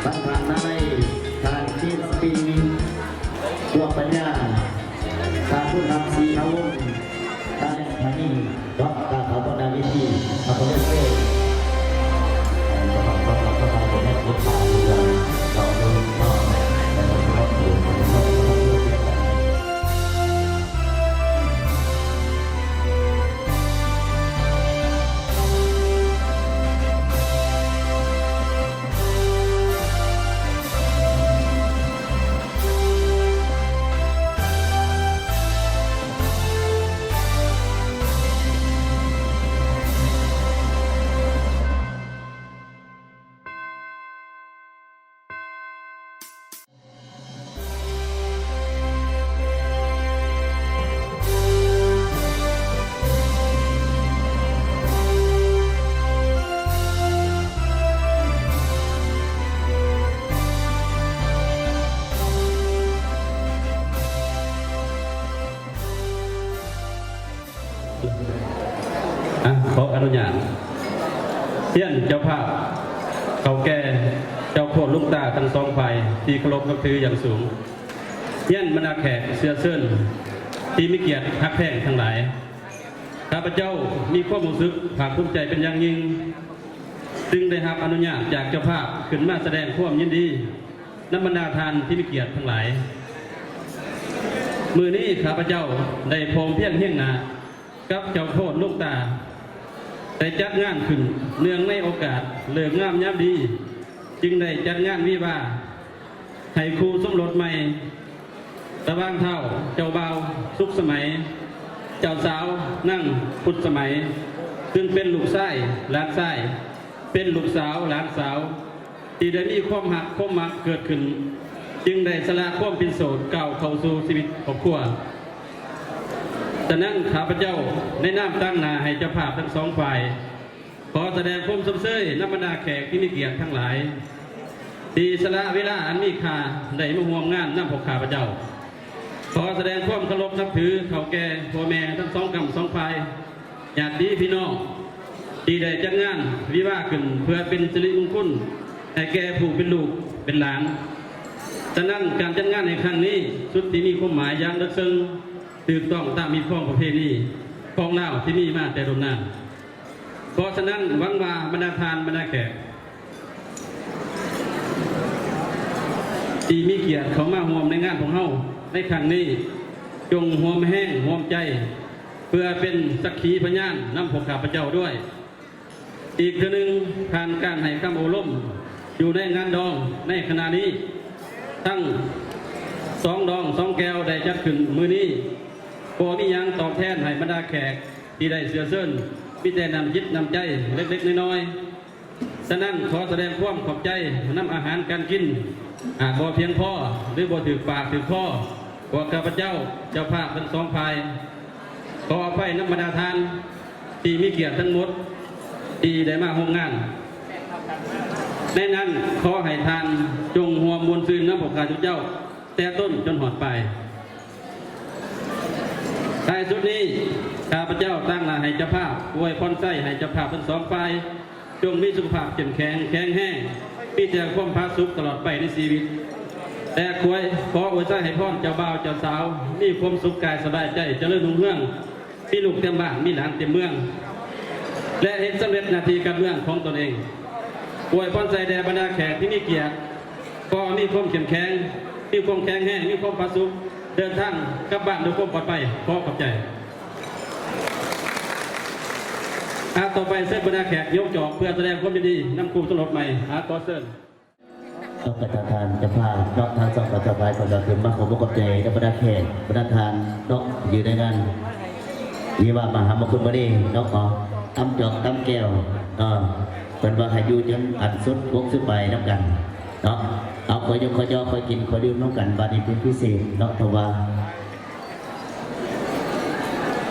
ທ່ານນາໄລ ທ່ານ ເຈມ ສະປຣິງ ພວກປັນຍາ ທ່ານບຸນທຳ ສີຂາວົງ ທ່ານ ທານີ ກັບການເຂົ້າຕໍ່ໜ້າເວທີ ເອົາໄປເລີຍ. ອາ ຂໍອະນຸຍາດ ຮຽນເຈົ້າພາບ ເຖົ້າແກ່ ເຈົ້າໂຄດ ຫຼວງຕາ ທັງສອງຝ່າຍ ທີ່ເຄົາລົບນັບຖືຢ່າງສູງ, ຮຽນບັນດາແຂກເຊື້ອເຊີນທີ່ມີກຽດຮັກແພງທັງຫຼາຍ, ຂ້າພະເຈົ້າມີຄວາມຮູ້ສຶກພາກພູມໃຈເປັນຢ່າງຍິ່ງ ຈຶ່ງໄດ້ຮັບອະນຸຍາດຈາກເຈົ້າພາບຂຶ້ນມາສະແດງຄວາມຍິນດີນຳບັນດາທ່ານທີ່ມີກຽດທັງຫຼາຍ. ມື້ນີ້ຂ້າພະເຈົ້າໄດ້ພ້ອມພຽງຮຽງໜ້າ ກັບເຈົ້າໂຄດ ຫຼວງຕາ ໄດ້ຈັດງານຂຶ້ນເນື່ອງໃນໂອກາດເລີກງາມຍາມດີ, ຈຶ່ງໄດ້ຈັດງານວິວາໃຫ້ຄູ່ສົມລົດໃໝ່ ລະຫວ່າງທ້າວເຈົ້າບ່າວ ສຸກສະໄໝ, ເຈົ້າສາວນາງ ພຸດສະໄໝ, ຊຶ່ງເປັນລູກຊາຍ ຫຼານຊາຍ, ເປັນລູກສາວ ຫຼານສາວ ທີ່ໄດ້ມີຄວາມຮັກຄວາມມັກເກີດຂຶ້ນ, ຈຶ່ງໄດ້ສະຫຼະຄວາມເປັນໂສດ ກ້າວເຂົ້າສູ່ຊີວິດຄອບຄົວ. ສະນັ້ນ ຂ້າພະເຈົ້າໃນນາມຕາງໜ້າໃຫ້ເຈົ້າພາບທັງສອງຝ່າຍ ຂໍສະແດງຄວາມຊົມເຊີຍນຳບັນດາແຂກທີ່ມີກຽດທັງຫຼາຍ ທີ່ສະຫຼະເວລາອັນມີຄ່າໄດ້ມາຮ່ວມງານນຳພວກຂ້າພະເຈົ້າ. ຂໍສະແດງຄວາມເຄົາລົບນັບຖືເຖົ້າແກ່ພໍ່ແມ່ທັງສອງກ້ຳສອງຝ່າຍ ຍາດຕິພີ່ນ້ອງ ທີ່ໄດ້ຈັດງານວິວາຂຶ້ນເພື່ອເປັນສິລິມຸງຄຸນໃຫ້ແກ່ຜູ້ເປັນລູກເປັນຫຼານ. ສະນັ້ນ ການຈັດງານໃນຄັ້ງນີ້ ສຸດທີ່ມີຄວາມໝາຍຢ່າງເລິກເຊິ່ງ, ຖືກຕ້ອງຕາມຮີດຄອງປະເພນີຂອງລາວທີ່ມີມາແຕ່ດົນນານ. ເພາະສະນັ້ນ ຫວັງວ່າບັນດາທ່ານ ບັນດາແຂກ ທີ່ມີກຽດເຂົ້າມາຮ່ວມໃນງານຂອງເຮົາໃນຄັ້ງນີ້ ຈົ່ງຮ່ວມແຮງຮ່ວມໃຈ ເພື່ອເປັນສັກຂີພະຍານນຳພວກຂ້າພະເຈົ້າດ້ວຍ. ອີກເທື່ອໜຶ່ງ ຜ່ານການໃຫ້ຄຳໂອ້ລົມຢູ່ໃນງານດອງໃນຂະນະນີ້ ທັງສອງດອງສອງແກ້ວໄດ້ຈັດຂຶ້ນມື້ນີ້ ບໍ່ມີຫຍັງຕອບແທນໃຫ້ບັນດາແຂກທີ່ໄດ້ເຊື້ອເຊີນ, ມີແຕ່ນ້ຳຈິດນ້ຳໃຈເລັກໆນ້ອຍໆ. ສະນັ້ນ ຂໍສະແດງຄວາມຂອບໃຈນຳອາຫານການກິນ ອາດບໍ່ພຽງພໍ ຫຼື ບໍ່ຖືກປາກຖືກຄໍ ພວກຂ້າພະເຈົ້າ ເຈົ້າພາບທັງສອງຝ່າຍ ຂໍອະໄພນຳບັນດາທ່ານທີ່ມີກຽດທັງໝົດທີ່ໄດ້ມາຮ່ວມງານ. ໃນນັ້ນ ຂໍໃຫ້ທ່ານຈົ່ງຮ່ວມມ່ວນຊື່ນນຳພວກຂ້າພະເຈົ້າ ແຕ່ຕົ້ນຈົນຮອດປາຍ. ທ້າຍສຸດນີ້ ຂ້າພະເຈົ້າຕາງໜ້າໃຫ້ເຈົ້າພາບ ອວຍພອນໄຊໃຫ້ເຈົ້າພາບທັງສອງຝ່າຍ ຈົ່ງມີສຸຂະພາບເຂັ້ມແຂງ ແຂງແຮງ, ມີແຕ່ຄວາມຜາສຸກຕະຫຼອດໄປໃນຊີວິດ ແລະ ຂໍອວຍໄຊໃຫ້ພອນເຈົ້າບ່າວເຈົ້າສາວ ມີຄວາມສຸກກາຍສະບາຍໃຈ, ຈະເລີນຮຸ່ງເຮືອງ, ມີລູກເຕັມບ້ານ ມີຫຼານເຕັມເມືອງ ແລະ ເຮັດສຳເລັດໜ້າທີ່ການເມືອງຂອງຕົນເອງ. ອວຍພອນໄຊແດ່ບັນດາແຂກທີ່ມີກຽດ, ຂໍໃຫ້ມີຄວາມເຂັ້ມແຂງ, ມີຄວາມແຂງແຮງ, ມີຄວາມຜາສຸກ, ເດີນທາງກັບບ້ານດ້ວຍຄວາມປອດໄພ. ຂໍຂອບໃຈ. ອາ ຕໍ່ໄປເຊີນບັນດາແຂກຍົກຈອກເພື່ອສະແດງຄວາມຍິນດີນຳຄູ່ສົມລົດໃໝ່. ອາ ຂໍເຊີນ. ຕ້ອງການທາງທ່ານເຈົ້າພາບເນາະ, ທາງຊ່ອງຂອງເຈົ້າພາບກໍຈະຂຶ້ນມາຂໍຂອບໃຈກັບບັນດາແຂກ, ບັນດາທ່ານເນາະ, ຢູ່ໃນງານວິວາມະຫາມົງຄຸນມື້ນີ້ເນາະ, ເອົາ ຕຳຈອກຕຳແກ້ວເນາະ, ເພິ່ນວ່າໃຫ້ຢູ່ຈົນອັນສຸດວົງສຸດປາຍນຳກັນເນາະ, ເອົາ ຄ່ອຍຍົກຄ່ອຍຍໍຄ່ອຍກິນຄ່ອຍດື່ມນຳກັນ, ບາດນີ້ເປັນພິເສດເນາະ, ເພາະວ່າ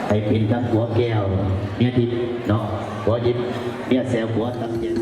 ໃຫ້ເປັນທັງຜົວແກ້ວເມຍທິບເນາະ, ຜົວທິບເມຍແຊວ, ຜົວຕຳແຈ່ວ